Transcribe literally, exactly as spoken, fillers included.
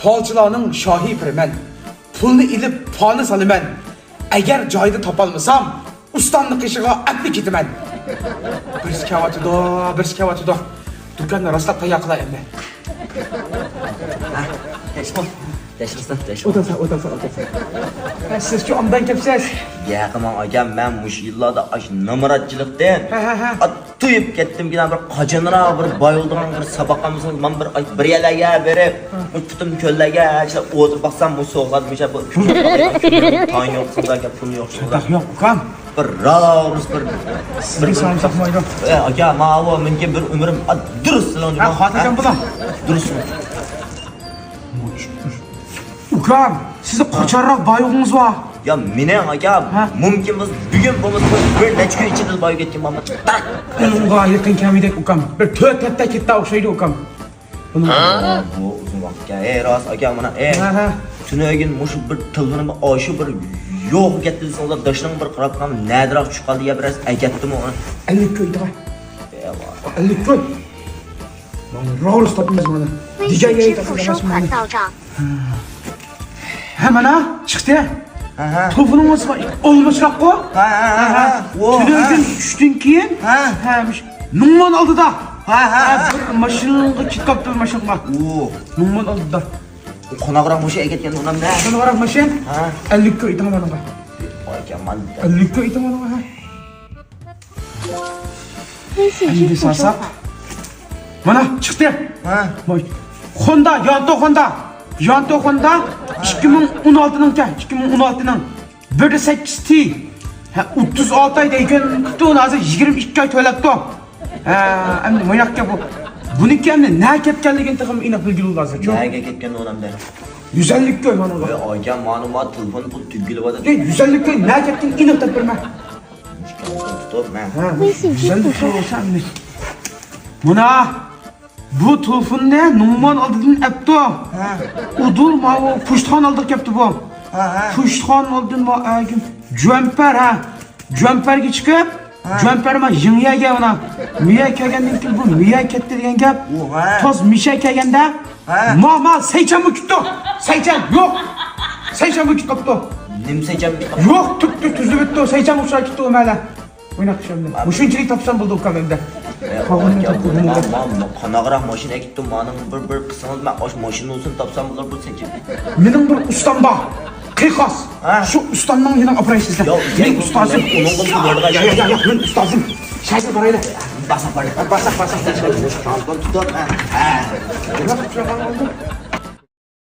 پالچىلارنىڭ شاھى بىرمەن. پۇلنى ئېلىپ پالنى سالىمەن. ئەگەر جايىدا تاپالمىسام، ئۇستامنى قېشىغا ئەپلا كېتىمەن. بىرسى كەۋاتىدۇ، بىرسى كەۋاتىدۇ. دۇكاننى راسلاپ تەييار قىلاي ئەمدى. ھە، تەشۋىق، تەشۋىق، تەشۋىق. ئولتۇرسا، ئولتۇرسا، ئولتۇرسا. ھە، سىزچۇ ئوبدان كەپسىز؟ ياق، ماڭ ئاكام، مەن مۇشۇ يىللاردا ئاش نامراتچىلىقتىن ھە، ھە، ھە. تويۇپ كەتتىمكىن، بىر قاچانراق بىر باي بولىدىغان بىر ساپاققا مېڭىپ، بىر يەرلەرگە بېرىپ، پۇتۇم كۆللەرگە ئولتۇرۇپ باقسام، مۇشۇ سوغۇقلاردا مۇشۇ بۇ تاڭ يوق، سودا گەپ پۇل يوق. چاتاق يوق، ئۇكام. بىر راۋۇس بىر سىزگە سالمىساق بولمايدۇ. ئە، ئاكا، ماۋۇ مۇمكىن بىر ئۆمرۈم، ئا، دۇرۇس سىلىڭ. ھە، خاتىرجەم بولۇڭ. دۇرۇس. ئۇكام، سىزنىڭ قاچانراق بايلىقىڭىز بار؟ يا، مېنىڭ ئاكا، ھە؟ مۇمكىن بولسا بۈگۈن بولمىسا بىر نەچچە كۈن ئىچىدە بايلىق كەتكەن بولىمەن. ئۇنىڭغا يېقىن كەلمىدەك ئۇكام. بىر تۆت ھەپتە كەتتى ئوخشايدۇ ئۇكام. بۇ ئۇزۇن ۋاقىت ئىكەن. ئەي راست ئاكا، مانا، ئەي. ھە، ھە. تۈنۈگۈن مۇشۇ بىر تېلېفونۇم ئاشۇ بىر يوق كەتتى دېسىڭىزلار، داشنىڭ بىر قاراپ قالما، نەدىراق چۈشۈپ قالدى يا بىر ئەكەتتىمۇ ئۇنى. ئەللىك كوي دېگەن. ئەللىك كوي. مانا راۋۇس تاپىمىز مانا. دېگەن يەرگە تاپىمىز مانا. ھە، مانا چىقتى. ھە، ھە. تېلېفونىڭىز ئالمىشراققۇ؟ ھە، ھە، ھە، ھە. ھە. ئو، تۈنۈگۈن ھە. چۈشتىن كېيىن. ھە. ھە، مۇش-، مىڭ ۋون ئالدىدا. ھە، ھە، ھە. بىر ماشىنىغا كېتىپ قاپتۇ، ماشىنىغا. ئو. مىڭ ۋون ئالدىدا. قوناقراق ماشىنا ئەكەتكەن ئۇنام دە. قوناقراق ماشىنا؟ ھە. ئەللىك كوي ئېيتىڭ مانا. ئەللىك كوي ئېيتىڭ مانا، ھە. ئەمدى سالساق. مانا چىقتى. ھە. ۋاي. خوندا، يانتو خوندا. يانتو خوندا ئىككى مىڭ ئون ئالتىنىڭكەن، ئىككى مىڭ ئون ئالتىنىڭ. بىر دە سەككىز تى. ھە، ئوتتۇز ئالتە ئاي دەيكەن، كۈتۈۋال ھازىر يىگىرمە ئىككى ئاي تۆلەپتۇ. ھە، ئەمدى ماياقكە بۇ. بۇنىڭكى ئەمدى نە كەتكەنلىكىنى تېخىمۇ ئېنىق بىلگىلى بولىدۇ ھازىر. نەگە كەتكەن ئۇ ئەمدى؟ يۈز ئەللىك كوي مانا بۇ. ئاكام، مانا ما تېلېفون پۇل تۈگىلىۋاتىدۇ. يۈز ئەللىك كوي نە كەتكەن ئېنىق دەپ بېرىمەن. تۇتۇپ، مەن. ھە، يۈز ئەللىك كوي بولسا ئەمدى. مانا. بۇ تېلېفوننى نومان ئالدىدىن ئەپتۇ. ھە. ئۇدۇل ماۋۇ پۇشتىخان ئالدىغا كەپتۇ بۇ. ھە، ھە. پۇشتىخان ئالدىدىن ما ئەگىم جۆمپەر، ھە. جۆمپەرگە چىقىپ، ھە. جۆمپەر ما يېڭى يەرگە مانا. مىيە كەلگەندىن كېيىن بۇ مىيە كەتتى دېگەن گەپ. ئۇ، ھە. توز مىشە كەلگەندە، ھە. ما، ما سەيچەنمۇ كېتتى. سەيچەن يوق. سەيچەنمۇ كېتىپ قاپتۇ. نېمە سەيچەن كېتىپ قاپتۇ؟ يوق، تۈپ، تۈپ تۈزۈلۈپ كېتىپتۇ. سەيچەن ئوخشاپ كېتىپتۇ مەلە. ئويناق ئىش ئەمدى. مۇشۇنچىلىك تاپسام بولدى ئۇكام ئەمدى. قالغىنىنى تاپقىلى بولمىدى. قاناقراق ماشىنا ئەكەتتىم، مانىڭ بىر، بىر قىسىڭىز، مەن ئاشۇ ماشىنا بولسۇن تاپسام بولار، بۇ سەككىز. مېنىڭ بىر ئۇستام بار. قىيقاس. ھە؟ شۇ ئۇستامنىڭ يېنىغا ئاپىراي سىزلەر. ياق، مېنىڭ ئۇستازىم. ئۇنىڭغا بۇ ياق، ياق، ياق، مېنىڭ ئۇستازىم. شايسىز بارايلى. باساق بارايلى. باساق، باساق، باساق. شامپان تۇتۇپ، ھە، ھە.